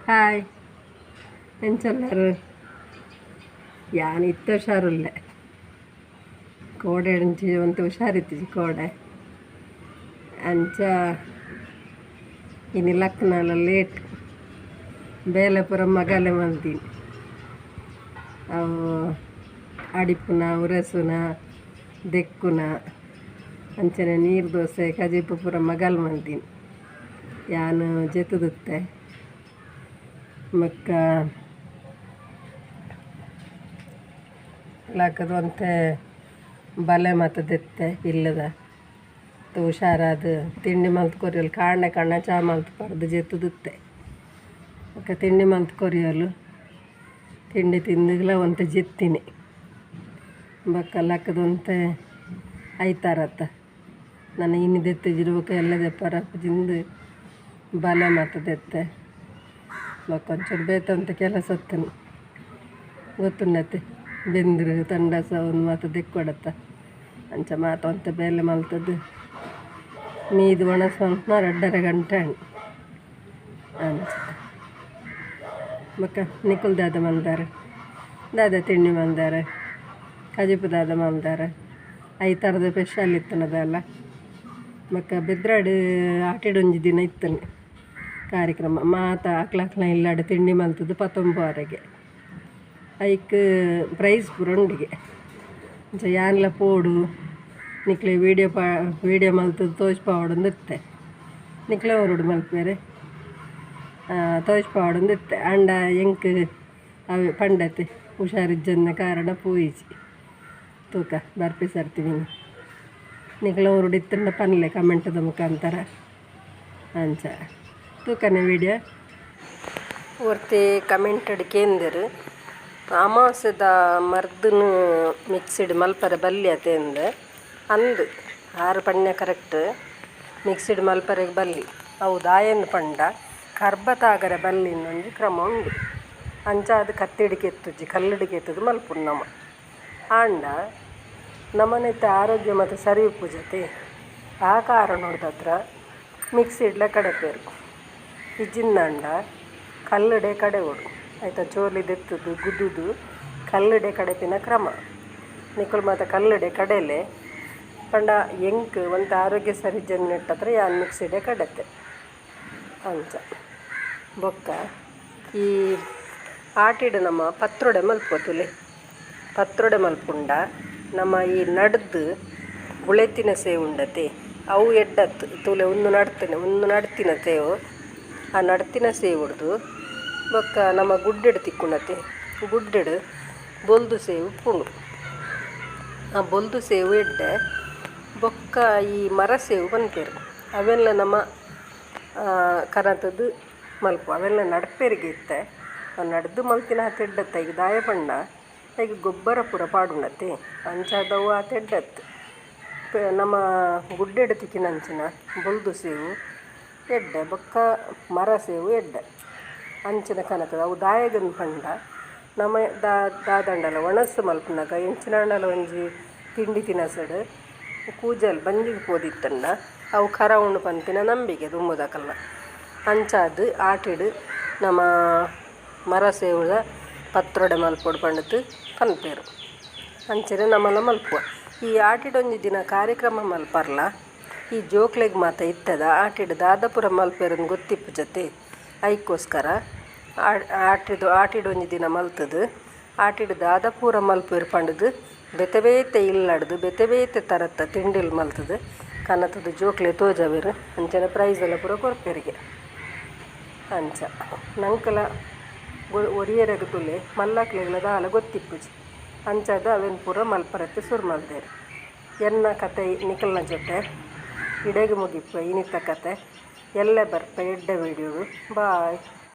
Hi ಎಂಚೊಲ್ಲಾರು ಯಾನ್ ಇತ್ತೆ ಹುಷಾರುಲ್ಲೆ ಕೋಡೆ ಅಂಚಿ ಒಂತೆ ಹುಷಾರಿತ್ತಿಜಿ ಕೋಡೆ ಅಂಚ ಇನಿ ಲಕ್ನಲ ಲೇಟ್ ಬೇಲೆ ಪೂರ ಮಗಲೆ ಮಲ್ತೀನಿ ಅವು ಅಡಿಪುನ ಉರಸುನ ದೆಕ್ಕುನ ಅಂಚನೆ ನೀರು ದೋಸೆ ಕಜಿಪು ಪೂರ ಮಗಲ್ ಮಲ್ತೀನಿ ಯಾನು ಜೆತ್ತುದುತ್ತೆ ಮಕ್ಕ ಲಾಕದ ಒಂತೆ ಬಲೆ ಮತ್ತು ದೆತ್ತೆ ಇಲ್ಲದ ಹುಷಾರಾದ ತಿಂಡಿ ಮಲ್ತ್ ಕೊರಿಯಲು ಕಾಂಡೆ ಕಣ್ಣ ಚಾ ಮಲ್ತ್ ಪರ್ದು ಜೆತ್ತುದುತ್ತೆ ಬೊಕ್ಕ ತಿಂಡಿ ಮಲ್ತ್ ಕೊರಿಯಲು ತಿಂಡಿ ತಿಂದಿಗ್ಲ ಒಂತೆ ಜೆತ್ತಿನಿ ಬೊಕ್ಕ ಲಕ್ಕದ ಒಂತೆ ಐತಾರತ್ತ ನನ್ನ ಇನಿ ದೆತ್ತಿಜಿಡ ಬೊಕ್ಕ ಎಲ್ಲ ದೆಪ್ಪರ ಜಿಂದು ಬಲೆ ಮಾತ ದೆತ್ತೆ ಬೊಕ್ಕ ಒಂಚೂರು ಬೇತೆ ಒಂತೆ ಕೆಲಸ ಇತ್ತನು ಗೊತ್ತುಂಡತ್ತೆ ಬೆಂದ್ರು ತಂಡಸ ಒಂದು ಮಾತ ದೆಕ್ಕೊಡತ್ತ ಅಂಚ ಮಾತ ಒಂತೆ ಬೇಲೆ ಮಲ್ತದ್ದು ಮೀದು ಒಣಸು ಮಲ್ಪುನ ರಡ್ಡರೆ ಗಂಟೆ ಅಂಚ ಬೊಕ್ಕ ನಿಕುಲು ದಾದ ಮಲ್ದಾರ್ ದಾದ ತಿಂಡಿ ಮಲ್ದಾರ್ ಕಜಿಪು ದಾದ ಮಲ್ದಾರ್ ಐತಾರದ ಸ್ಪೆಷಲ್ ಇತ್ತನದಲ್ಲ ಬೊಕ್ಕ ಬೆದ್ರಾಡ್ ಆಟಿಡೊಂಜಿ ದಿನ ಇತ್ತನೆ ಕಾರ್ಯಕ್ರಮ ಮಾತ ಅಕ್ಲಕ್ಲ ಇಲ್ಲಾಡ್ ತಿಂಡಿ ಮಲ್ತದ್ದು ಪತ್ತೊಂಬುವರೆಗೆ ಐಕ್ ಪ್ರೈಸ್ ಪೂರ ಉಂಡಿಗೆ ಅಂಚ ಯಾನ್ಲ ಪೋಡು ನಿಕ್ಲೆ ವೀಡಿಯೋ ವೀಡಿಯೋ ಮಲ್ತದ್ದು ತೋಜ್ಪಾವೊಡೊಂದು ಇತ್ತೆ ನಿಕ್ಲೆ ಊರುಡು ಮಲ್ಪುವೆರ್ ತೋಜ್ಪಾವೊಡೊಂದು ಇತ್ತೆ ಆಂಡ ಎಂಕ್ ಅವೆ ಪಂಡತೆ ಹುಷಾರಿಜ್ಜಂದಿನ ಕಾರಣ ಪೋಯಿಜಿ ತೂಕ ಬರ್ಪಿ ಸರ್ತಿ ನಿಕ್ಲೆ ಊರುಡು ಇತ್ತುಂಡ ಪನ್ಲೆ ಕಮೆಂಟ್ದ ಮುಖಾಂತರ ಅಂಚ ತೂಕನೆ ವೀಡಿಯೋ ಒರ್ತಿ ಕಮೆಂಟೆಡ್ ಕೇಂದೆರ್ ಅಮಾವಾಸ್ಯೆದ ಮರ್ದನು ಮಿಕ್ಸಿಡ್ ಮಲ್ಪರೆ ಬಲ್ಲಿ ಅತೇಂದ್ ಅಂದ್ ಆರು ಪಣ್ಯ ಕರೆಕ್ಟ್ ಮಿಕ್ಸಿಡ್ ಮಲ್ಪರೆಗ್ ಬಲ್ಲಿ ಅವು ದಾಯೆಂದ್ ಪಂಡ ಕರ್ಬತಾಗರೆ ಬಲ್ಲಿ ಒಂಜಿ ಕ್ರಮ ಉಂಡು ಅಂಚಾದ್ ಕತ್ತಿಡ್ ಕೆತ್ತುಜಿ ಕಲ್ಲುಡು ಕೆತ್ತುದು ಮಲ್ಪುನು ನಮ ಆಂಡ ನಮನೆತ್ತ ಆರೋಗ್ಯ ಮಾತ ಸರಿ ಉಪ್ಪುಜತೆ ಆ ಕಾರಣೊಡ್ದತ್ರ ಮಿಕ್ಸಿಡ್ಲ ಕಡೆಪೆರ್ ಇಜ್ಜಿಂದಾಂಡ ಕಲ್ಲುಡೆ ಕಡೆವೊಡು ಐತ ಚೋಲಿ ದೆತ್ತುದು ಗುದ್ದುದು ಕಲ್ಲುಡೆ ಕಡೆಪಿನ ಕ್ರಮ ನಿಕುಲು ಮಾತ ಕಲ್ಲುಡೆ ಕಡೆಲೆ ಪಂಡ ಎಂಕ್ ಒಂತೆ ಆರೋಗ್ಯ ಸರಿ ಇಜ್ಜಂದಿನೆಟ್ಟತ್ರ ಯಾನ್ ಮಿಕ್ಸಿಡೆ ಕಡೆತೆ ಅಂಚ ಬೊಕ್ಕ ಈ ಆಟಿಡ್ ನಮ್ಮ ಪತ್ರೊಡೆ ಮಲ್ಪೊತುಲೆ ಪತ್ರೊಡೆ ಮಲ್ಪುಂಡ ನಮ್ಮ ಈ ನಡ್ದು ಬುಳೆತಿನ ಸೇವು ಉಂಡತೆ ಅವು ಎಡ್ಡತ್ತು ತೂಲೆ ಉಂದು ನಡ್ತಿನ ಉಂದು ನಡ್ತಿನ ಸೇವು ಆ ನಡ್ತಿನ ಸೇವುಡ್ದು ಬೊಕ್ಕ ನಮ್ಮ ಗುಡ್ಡೆಡ್ ತಿಕ್ಕುಂಡತೆ ಗುಡ್ಡೆಡ್ ಬೊಲ್ದು ಸೇವು ಉಪ್ಪುಂಡು ಆ ಬೊಲ್ದು ಸೇವು ಎಡ್ಡೆ ಬೊಕ್ಕ ಈ ಮರ ಸೇವು ಪನ್ಪೆರ್ ಅವೆಲ್ಲ ನಮ್ಮ ಕನತದ್ದು ಮಲ್ಪು ಅವೆಲ್ಲ ನಡ್ಪೆರಿಗೆ ಇತ್ತೆ ನಡ್ದು ಮಲ್ತಿನ ಆತ್ ಎಡ್ಡತ್ತ ಈಗ ದಾಯೆ ಪಂಡ ಐಕ್ ಗೊಬ್ಬರ ಪೂರ ಪಾಡುಂಡತೆ ಅಂಚಾದ್ ಅವು ಆತ್ ಎಡ್ಡತ್ತು ನಮ್ಮ ಗುಡ್ಡೆಡ್ ತಿಕ್ಕಿನಂಚಿನ ಬೊಲ್ದು ಸೇವು ಎಡ್ಡೆ ಬೊಕ್ಕ ಮರ ಸೇವು ಎಡ್ಡೆ ಅಂಚಿನ ಕನತದ ಅವು ದಾಯೆಗಂದ್ ಪಂಡ ನಮ ದಾದಾಂಡಲ ಒಣಸ್ ಮಲ್ಪುನಗ ಎಂಚಿನಾಂಡಲ ಒಂಜಿ ತಿಂಡಿ ತಿನಸಡ್ ಕೂಜಲ್ ಬಂಜಿಗ್ ಪೋದಿತ್ತುಂಡ ಅವು ಕರ ಉಂಡು ಪನ್ಪಿನ ನಂಬಿಕೆ ದುಂಬುದಕಲ್ನ ಅಂಚಾದ್ ಆಟಿಡ್ ನಮ ಮರ ಸೇವುದ ಪತ್ರೊಡೆ ಮಲ್ಪೊಡು ಪಂಡುದು ಪನ್ಪೆರ್ ಅಂಚನೆ ನಮಲ ಮಲ್ಪುವ ಈ ಆಟಿಡ್ ಒಂಜಿ ದಿನ ಕಾರ್ಯಕ್ರಮ ಮಲ್ಪರ್ಲ ಈ ಜೋಕ್ಲೆಗ್ ಮಾತ ಇತ್ತದ ಆಟಿಡ್ ದಾದ ಪೂರ ಮಲ್ಪೆರಂದ್ ಗೊತ್ತಿಪ್ಪುಜತೆ ಐಕೋಸ್ಕರ ಆಟಿಡ್ ಒಂಜಿ ದಿನ ಮಲ್ತುದು ಆಟಿಡ್ ದಾದ ಪೂರ ಮಲ್ಪುವೆರ್ ಪಂಡುದು ಬೇತೆ ಬೇತೆ ಇಲ್ಲಡ್ದು ಬೇತೆ ಬೇತೆ ತರತ್ತ ತಿಂಡಿಲ್ ಮಲ್ತುದು ಕನತುದು ಜೋಕ್ಲೆ ತೋಜವೆರ್ ಅಂಚನೆ ಪ್ರೈಸ್ ಎಲ್ಲ ಪೂರ ಕೊರ್ಪೆರಿಗೆ ಅಂಚ ನಂಕಲ ಒರಿಯೆರೆಗ್ ತೂಲೆ ಮಲ್ಲಕ್ಲೆಗ್ಲ ದಾಲ ಗೊತ್ತಿಪ್ಪುಜಿ ಅಂಚಾದ್ ಅವೆನ್ ಪೂರ ಮಲ್ಪರತ್ತೆ ಸುರು ಮಲ್ದೆರ್ ಎನ್ನ ಕತೆ ನಿಕಲ್ನ ಜೊತೆ ಇಡೆಗ್ ಮುಗಿಪುವೆ ಇನಿತ ಕತೆ ಎಲ್ಲೆ ಬರ್ಪೆ ಎಡ್ಡೆ ವೀಡಿಯೋಡು ಬಾಯ್.